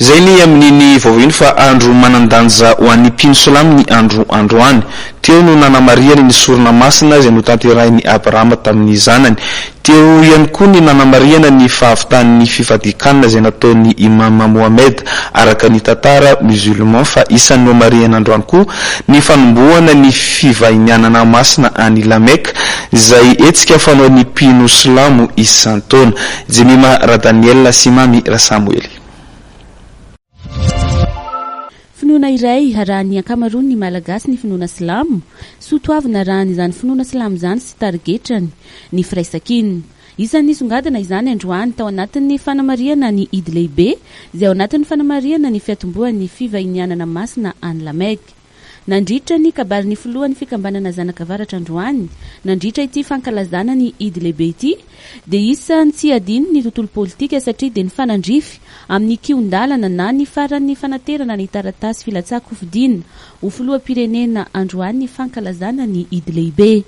Izay ny amin'iny vaovao iny fa andro manan-danja ho an'ny mpino silamo ny andro androany. Teo no nanamarihany ny sorona masina izay notanterahin'i Abrahama tamin'ny zanany. Teo ihany koa ny nanamarihana ny fahavitan'ny fifadian-kanina izay nataon'ny Imam Mohammed araka ny tantara musulman fa isan'ny nomarihana androany koa ny fanombohana ny fivahinianana masina any La Mecque izay hetsika fanaon'ny mpino silamo isan-taona. Jemima Radaniel sy Mamy Rasamoely. Finoana iray arahan'ny ankamaroan'ny Malagasy ny finoana silamo. Soa toavina arahan'izany finoana silamo izany sy tarigetrany ny firaisankina. Isan'ny nisongadina izany androany tao anatin'ny fanamarihana ny Idy lehibe izay ao anatin'ny fanamarihana ny fiatombohan'ny fivahinianana masina any La Mecque. Nandritra ny kabarin'ny filohan'ny fikambanana Zanakavaratra androany, nandritra ity fankalazana ny Idy lehibe ity, dia isan'ny tsy hadino ny tontolo politika satria dia nifanandrify amin'ny kihon-dalana na ny faran'ny fanaterana ny taratasy filatsahan-kofidina ho filoham-pirenena androany ny fankalazana ny Idy lehibe.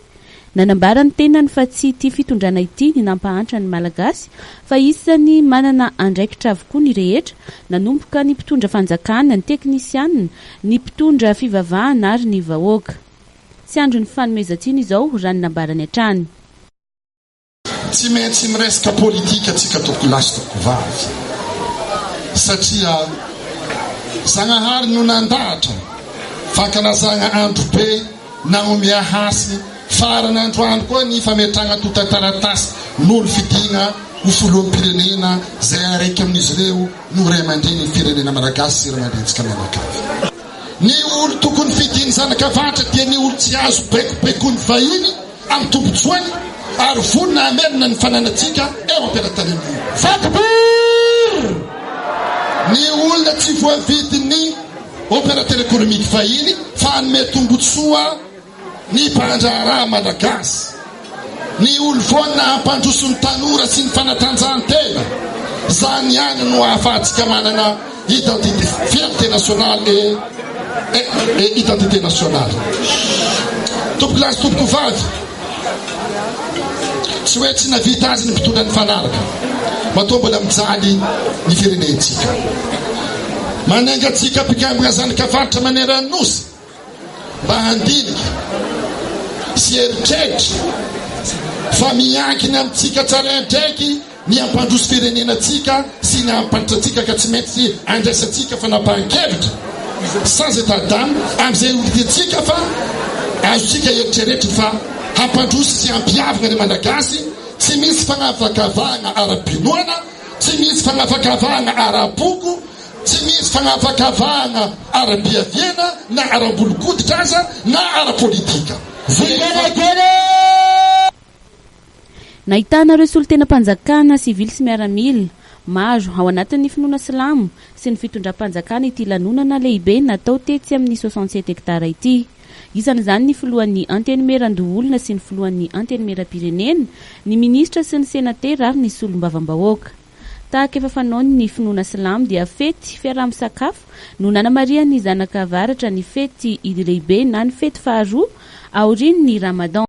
Nanambara ny tenany fa tsy ity fitondrana ity ny nampahantra ny Malagasy fa isan'ny manana andraikitra avokoa ny rehetra, nanomboka ny mpitondra fanjakana, ny teknisianina, ny mpitondra fivavahana ary ny vahoaka. Tsy andron'ny fanomezan-tsiny izao, raha ny nambarany hatrany. Tsy maintsy miresaka politika tsika tompokolahy sy tompokovavy satria Zagnahary no nandahatra fankalazagna andro be nagnomea hasy farany androany koa ny fametrahagna antontan-taratasy n'olo fidiagna ho filoham-pirenena zay araiky amin'izy ireo no ray aman-drenin'ny firenena malagasy sy ray aman-drenintsika mianakavy. Ny olo tokony fidian'ny zanak'avaratra dia ny olo tsy azo baikobaikoin'ny vahiny amin'ny tombontsoany ary vonona hamerina ny fananantsika eo am-pelatanan'ny Takbir! Ny olona tsy voavidin'ny opérateur économique vahiny fa hanome tombotsoa ny mpandraharaha malagasy. Ny olo vonona hampandroso ny tanora sy ny fanatanjahantena. Izany ihany no ahafahantsika manana identité, fierté nationale et et identité nationale. Tompokolahy sy tompokovavy, tsy hoe tsy navita azy ny mpitondra nifanaraka, matoa mbola mijaly ny firenentsika. Manainga antsika mpikambana zanaka faritra manerana ny Nosy mba handinika sy eritreritra fa miankina amintsika tsiraidraiky ny hampandroso firenena antsika sy ny hampandroso antsika ka tsy maintsy andraisantsika fanapahan-kevitra sans état d'âme amin'izay olon-tiantsika fa azontsika eritreretina fa hampandroso sy hampihavana ny Malagasy tsy misy fanavakavahana ara-pinoana, tsy misy fanavakavahana ara-poko, tsy misy fanavakavahana ara-piaviana na ara-bolon-koditra aza na ara-politika. Vigelegele! Nahitana ireo solontenam-panjakana sivily sy miaramila maro ao anatin'ny finoana silamo sy ny fitondram-panjakana ity lanonana lehibe natao tetsy amin'ny 67 hectares ity. Isan'izany ny filohan'ny Antenimierandoholona sy ny filohan'ny Antenimierampirenena, ny minisitra sy ny senatera ary ny solombavambahoaka. Tahaka efa fanaony ny finoana silamo dia fety fiaraha-misakafo no nanamarihan'ny zanaka avaratra ny fety Idy lehibe na ny fety faharoa aorian'ny Ramadan.